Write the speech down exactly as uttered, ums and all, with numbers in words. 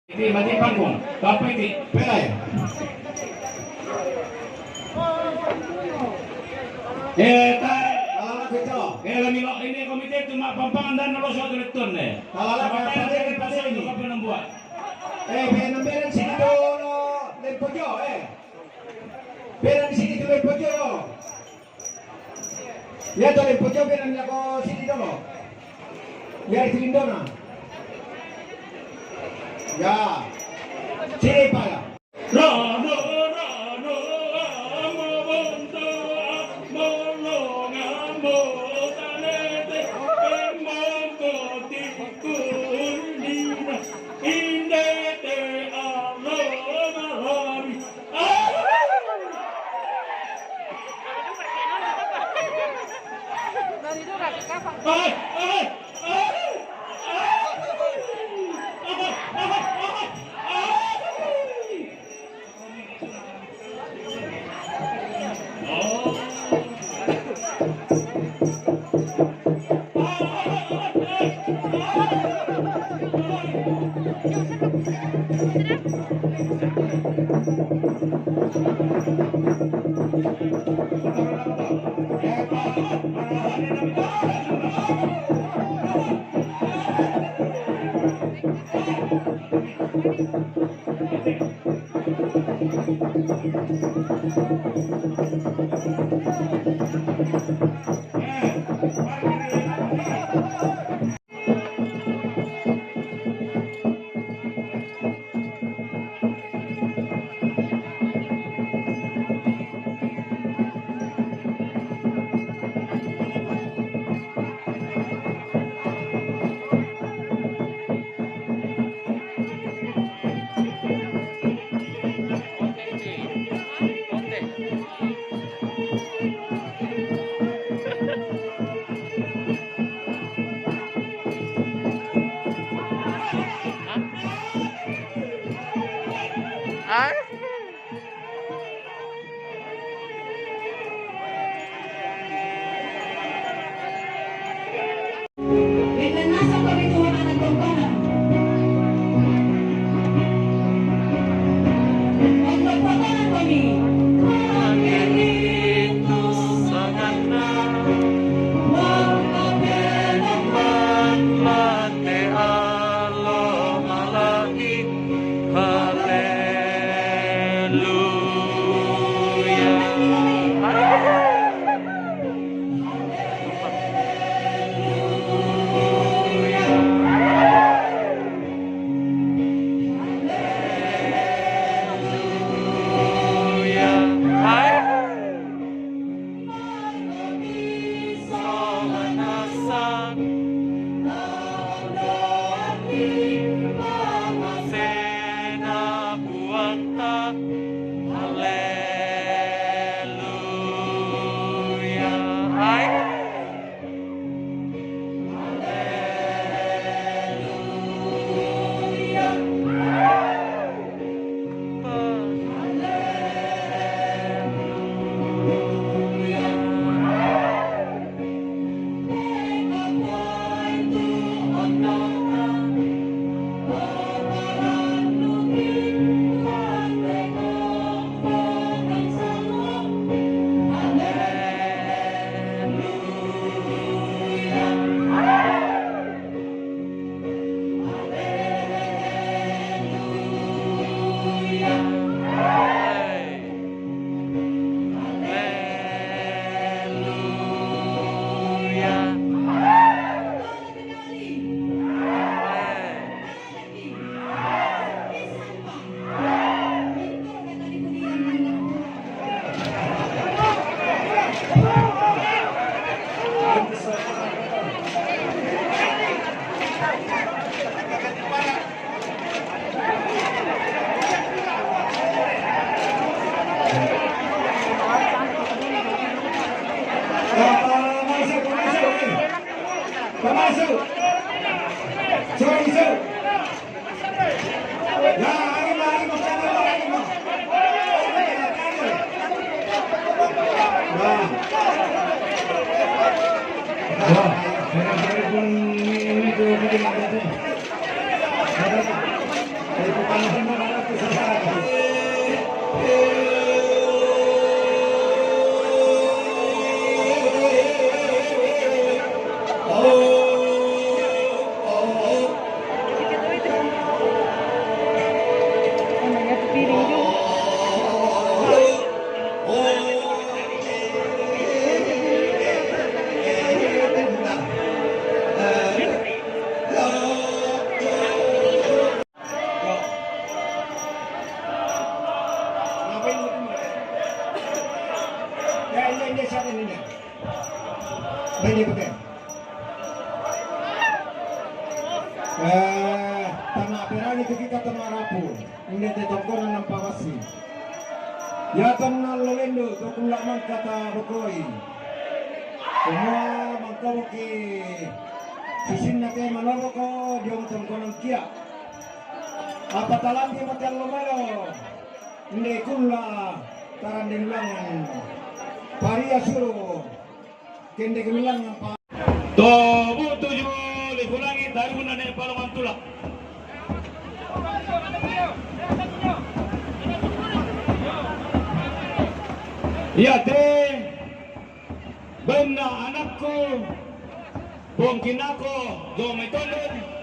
Ini mati panggung. Tapi di pelai. Eh, tai. Ala-ala kita. Eh, lami lo ini komite tu mak pampang dan lo suatu letun, eh. Ala-ala kita. Apa yang kita ini. Apa yang buat? Eh, beran, beran sini dulu. Lempojo, eh. Beran sini dulu, Lempojo. Ya, to, Lempojo, beran ya ko sini dulu. Ya, di sini dulu. Ya. Sini, Pak, ya. Rano, rano, amo bonto, amo longa, amo tanete, emo koti kundina, indete, alo malami. Ai, ai, ai, ai. Eh, tana perani tu kita tana rapu. Inde te tongkonan nampa massi. Ia tonna lolendo to kulla mangka tabokoi. Kumua mangka boki sisinna te manoroko diong tongkonan kia. Apa talambi mate allo malo. Inde kulla tarande lulangan. Paria suro. Kende kemilang apa? Tobu tuju lihulangi taruna ne palongan tula. Ia te benna anakku, bongkinako, do metondon.